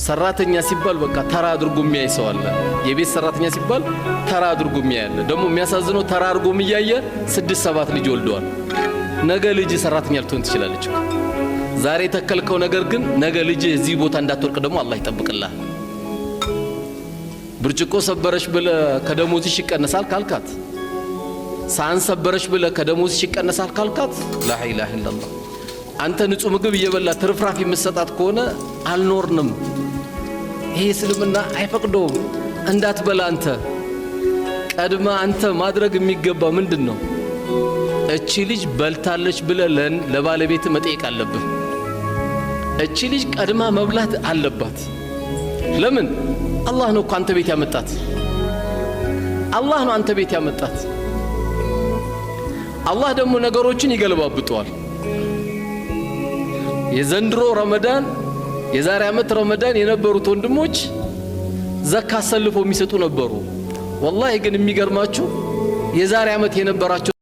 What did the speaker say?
ሰራተኛ ሲባል በቃ ተራ አድርጎ የሚያይ ሰው አለ። የቤት ሰራተኛ ሲባል ተራ አድርጎ የሚያይ አለ። ደግሞ የሚያሳዝነው ተራ አድርጎ እያየ ስድስት ሰባት ልጅ ወልደዋል። ነገ ልጅ ሰራተኛ ልትሆን ትችላለች። ዛሬ የተከልከው ነገር ግን ነገ ልጅ እዚህ ቦታ እንዳትወርቅ ደግሞ አላህ ይጠብቅልሃል። ብርጭቆ ሰበረሽ ብለ ከደሞዝሽ ይቀነሳል ካልካት፣ ሳህን ሰበረሽ ብለ ከደሞዝሽ ይቀነሳል ካልካት፣ لا إله إلا الله። አንተ ንጹህ ምግብ እየበላ ትርፍራፊ የምትሰጣት ከሆነ አልኖርንም። ይሄ እስልምና አይፈቅደውም። እንዳትበላ አንተ ቀድመ አንተ ማድረግ የሚገባ ምንድን ነው? እቺ ልጅ በልታለች ብለ ለባለቤት መጠየቅ አለብህ። እቺ ልጅ ቀድማ መብላት አለባት። ለምን? አላህ ነው እኮ አንተ ቤት ያመጣት። አላህ ነው አንተ ቤት ያመጣት። አላህ ደግሞ ነገሮችን ይገለባብጠዋል። የዘንድሮ ረመዳን፣ የዛሬ ዓመት ረመዳን የነበሩት ወንድሞች ዘካ አሰልፈው የሚሰጡ ነበሩ። ወላሂ ግን የሚገርማችሁ የዛሬ ዓመት የነበራቸው